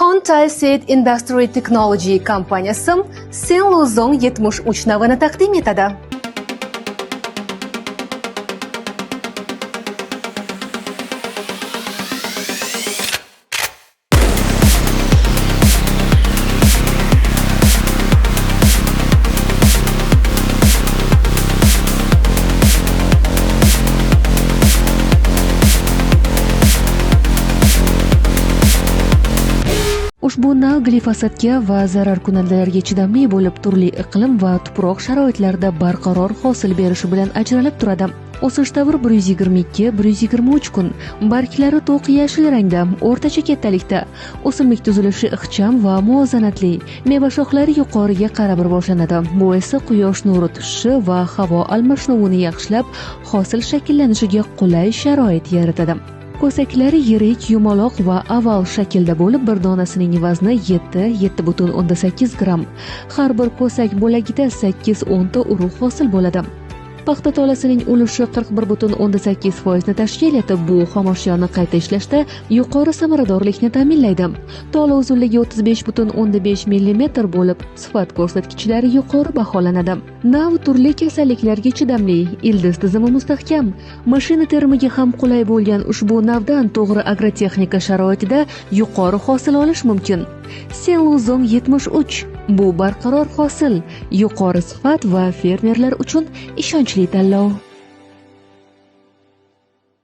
Hontai Seed Industry Technology kompaniyasi Senluzong 73 navini taqdim etadi. Ushbu nav glifosatga va zararkunandalarga chidamli bo'lib, turli iqlim va tuproq sharoitlarida barqaror hosil berishi bilan ajralib turadi. O'sish davri 122-123 kun. Barglari to'q yashil rangda, o'rtacha kattalikda. O'simlik tuzilishi ixcham va muvozanatli. Meva shoxlari yuqoriga qarab rivojlanadi. Bu esa quyosh nuri tushishi va havo almashinuvini yaxshilab, hosil shakllanishiga qulay sharoit yaratadi. Ko'saklari yirik, yumaloq va oval shaklda bo'lib, bir donasining vazni 7-7,8 gramm. Har bir ko'sak bo'lagida 8-10 ta urug' hosil bo'ladi. Paxta tolasining ulushi 41,8% ni tashkil etib, bu xomoshyoni qayta ishlashda yuqori samaradorlikni ta'minlaydi. Tola uzunligi 35,5 mm bo'lib, sifat ko'rsatkichlari yuqori baholanadi. Nav turli kasalliklarga chidamli, ildiz tizimi mustahkam, mashina terimiga ham qulay bo'lgan ushbu navdan to'g'ri agrotexnika sharoitida yuqori hosil olish mumkin. Senluzong 73 bu barqaror hosil, yuqori sifat va fermerlar uchun ishonchli tanlov.